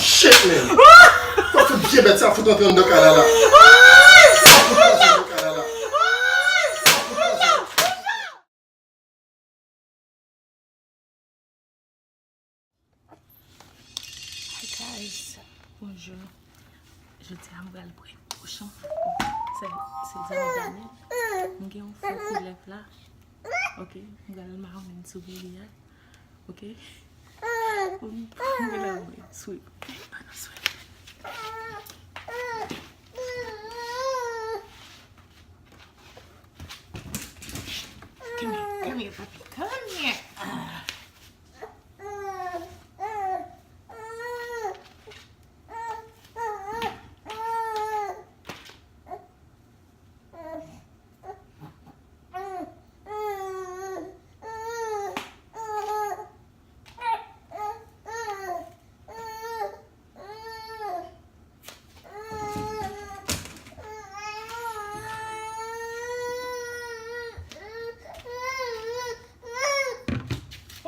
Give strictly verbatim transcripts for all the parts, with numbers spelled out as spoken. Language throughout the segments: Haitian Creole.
Shit, man. Fòk fout vye bèt sa fout antre anndan kay la la. Fòk fout antre anndan kay la la. Hi guys, bonjou. Jodi a m pral pran Pouchon. Se, se zanmi Daniel. M gen yon fo koulèv la. Ok, m pral mawon sou li a. Ok. Pou m, pou m gen la mwen swiv. Ann swiv. Come here, come here, papi. Come here. Ah.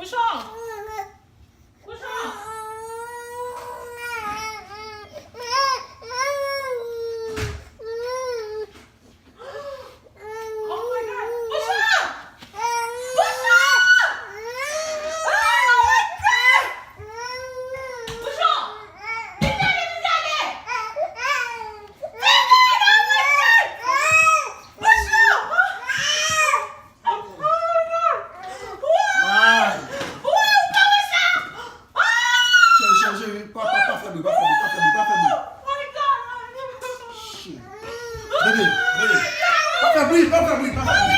Pouchon! Pouchon! Oh my God! Pouchon! Pouchon! Oh my God! Pouchon! Vin gade, vin gade! Vin gade, Pouchon! Pouchon! Ay! Cheri, cheri, cheri, pa, pa, pa fè bri, pa fè bri, pa fè bri, pa fè bri. Shit. Bebe, bebe. Pa fè bri, pa fè bri, pa fè bri.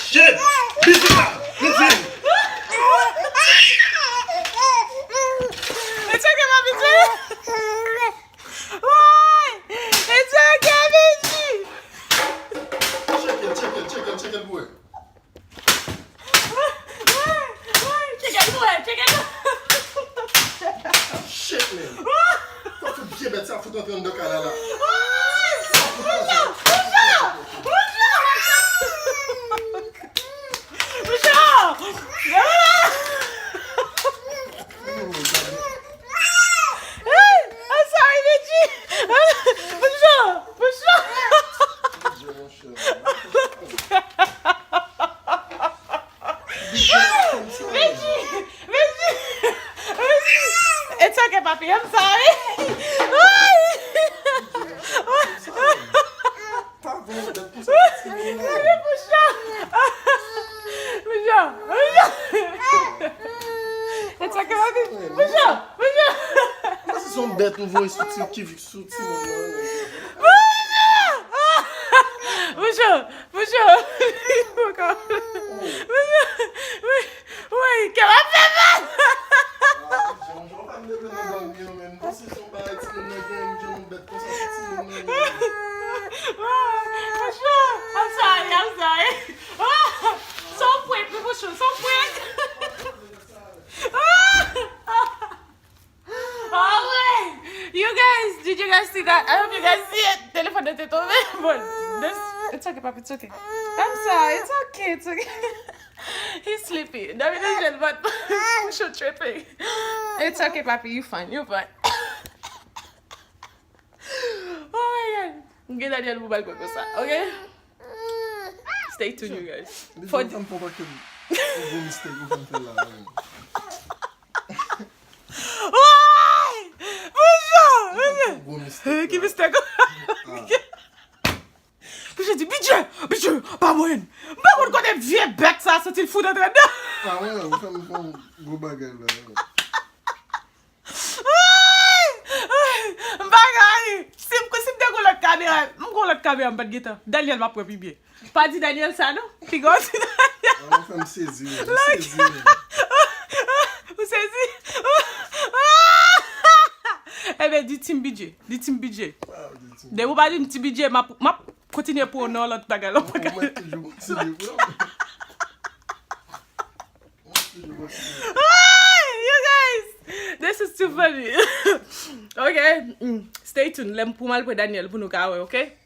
Shit! Bibi la! Bibi! It's okay, papi, it's okay. Woy! It's okay, Bibi! Tcheke l, tcheke l, tcheke l, tcheke l pou wè. Woy! Woy! Tcheke l pou wè, tcheke l pou wè. Shit, man! Fòk fout vye bèt sa fout antre anndan kay la la. Woy! Pouchon! Pouchon! Pouchon! Pouchon! I'm sorry, Benji. Pouchon, Pouchon. Benji, Benji, Benji. It's okay, papi. I'm sorry. Pa voye bèt konsa sou timoun nan. Gade Pouchon! Pouchon! Pouchon! It's okay, papi. Pouchon! Pouchon! Sa se yon bèt ou voye sou ti, ki sou timoun nan. Pouchon! Pouchon! Pouchon! Pouchon! Woy, kè m ap fè mal! Ah, Jean Jean pa m leve nan gang yo, men m panse se yon bagay timoun nan gen, m jwenn yon bèt konsa sou timoun nan, men. Pouchon, I'm sorry, I'm sorry. Ah, se yon prank, wi, Pouchon, se yon prank. Ah! Alright. You guys, did you guys see that? I hope you guys see it. Telefòn nan te tonbe. Bon, this, it's okay, papi, it's okay. I'm sorry, it's okay, it's okay. He's sleepy. Dami nan jèl, but Pouchon tripping. It's okay, papi, you fine, you fine. Oh my God. M gen Daniel pou bal konsa, ok? Stay tuned, you guys. Li fè m fè yon pakèt gwo mistake ou fè m fè la, man. Woy! Pouchon! Gwo mistake. Ki mistake? Pouchon di, "Bidjè! Bidjè! Pa mwen! M pa konn kote vye bèt sa soti l fout antre anndan." Ah, wè, ou fè m fè yon gwo bagay la. Ay! Ay! M pa ka ri. Si m, si m te gon lòt kamera, m gon lòt kamera, m pa t gentan. Daniel, m ap pran pi byen. Pa di Daniel sa, non. Piga w di Daniel. Ah, ou fè m sezi, wi. M sezi, wi. Ou sezi? Ebyen, di Team Bidjè. Di Team Bidjè. Ah, di Team Bidjè. Depi ou pa di m Team Bidjè, m ap, m ap kontinye pou w nan lòt bagay, lòt bagay. Mwen toujou kontinye pou w. Ay, you guys! This is too funny. Ok. Mm. Stay tuned. Lè m pou m al pran Daniel pou nou ka wè, ok?